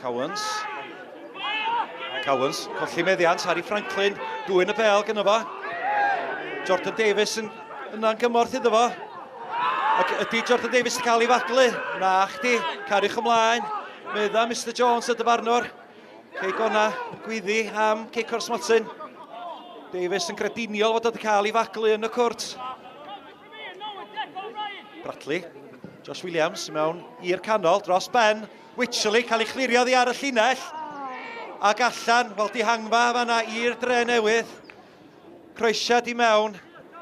Cowans. Cowans, colli meddiant, Harry Franklin, dwy'n y bel gyda fo. Jordan Davis yn yna'n gymorth iddo fo. Ac ydy Jordan Davis yn cael ei faglu? Na chdi, cariwch ymlaen. Medda Mr Jones y dyfarnwr. Cei Gona yn gwyddi am cic o'r smotyn. Davies yn grediniol fod wedi cael ei faglu yn y cwrt. Bradley, Josh Williams mewn i'r canol dros ben. Wycherley cael ei chlirio ddi ar y llinell. Ac allan, fel dihangfa fanna i'r dre newydd. Croesiad i mewn,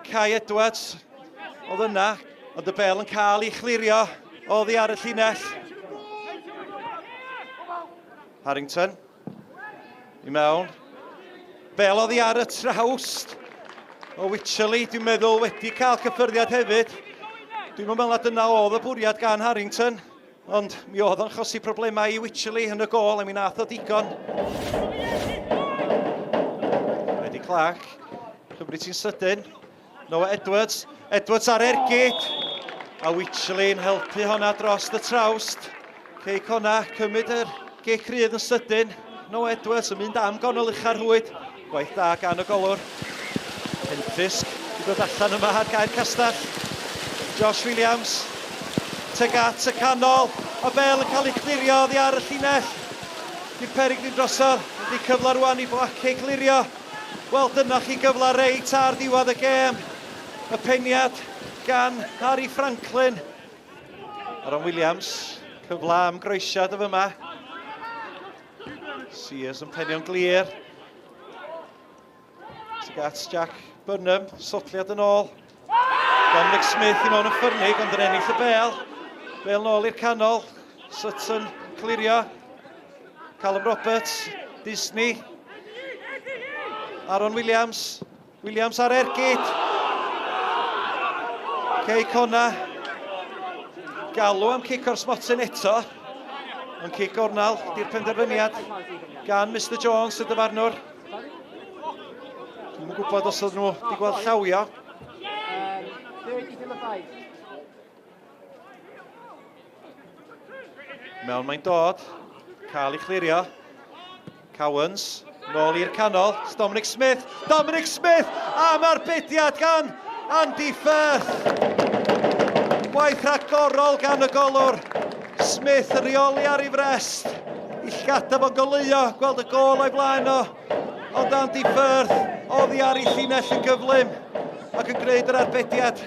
Kai Edwards oedd yna, ond y bel yn cael ei chlirio oddi ar y llinell. Harrington, i mewn. Bel oddi ar y trawst o Wycherley, dwi'n meddwl wedi cael cyffyrddiad hefyd. Dwi'n meddwl na dyna oedd y bwriad gan Harrington. Ond mi oedd o'n chosi problemau i Wycherley yn y gôl a mi nath o digon. Eddie Clark, cymryd ti'n sydyn. Noah Edwards, Edwards ar ergyd. A Wycherley yn helpu honna dros y trawst. Cei Conna cymryd yr gic rydd yn sydyn. Noah Edwards yn mynd am gonol ucha'r rhwyd. Gwaith da gan y golwr. Penfisk i ddod allan yma ar gael castell. Josh Williams. Teg at y canol. A bel yn cael ei clirio oddi ar y llinell. Di'r perig ddim drosodd. Ydy cyfle rwan i Boake clirio. Wel, dyna chi gyfle reit ar ddiwedd y gêm. Y peniad gan Harry Franklin. Aaron Williams, cyfle am groesiad y fyma. Sears yn penio'n glir. Tuag at Jack Burnham, sotliad yn ôl. Dominic Smith i mewn yn ffyrnig, ond yn ennill y bel. Bel nôl i'r canol. Sutton clirio. Callum Roberts, Disney. Aaron Williams. Williams ar ergyd. Cei Conna. Galw am cic o'r smotyn eto. Ond cic gornel di'r penderfyniad gan Mr Jones, y dyfarnwr. Dwi'm yn gwybod os oedden nhw wedi gweld llawio. Mewn mae'n dod. Cael ei chlirio. Cowans, nôl i'r canol. Dominic Smith. Dominic Smith am arbediad gan Andy Firth. Gwaith rhagorol gan y golwr. Smith yn rheoli ar ei frest. I llgada fo'n goleuo, gweld y gôl o'i flaen o. Ond Andy Firth oddi ar ei llinell yn gyflym ac yn gwneud yr arbediad.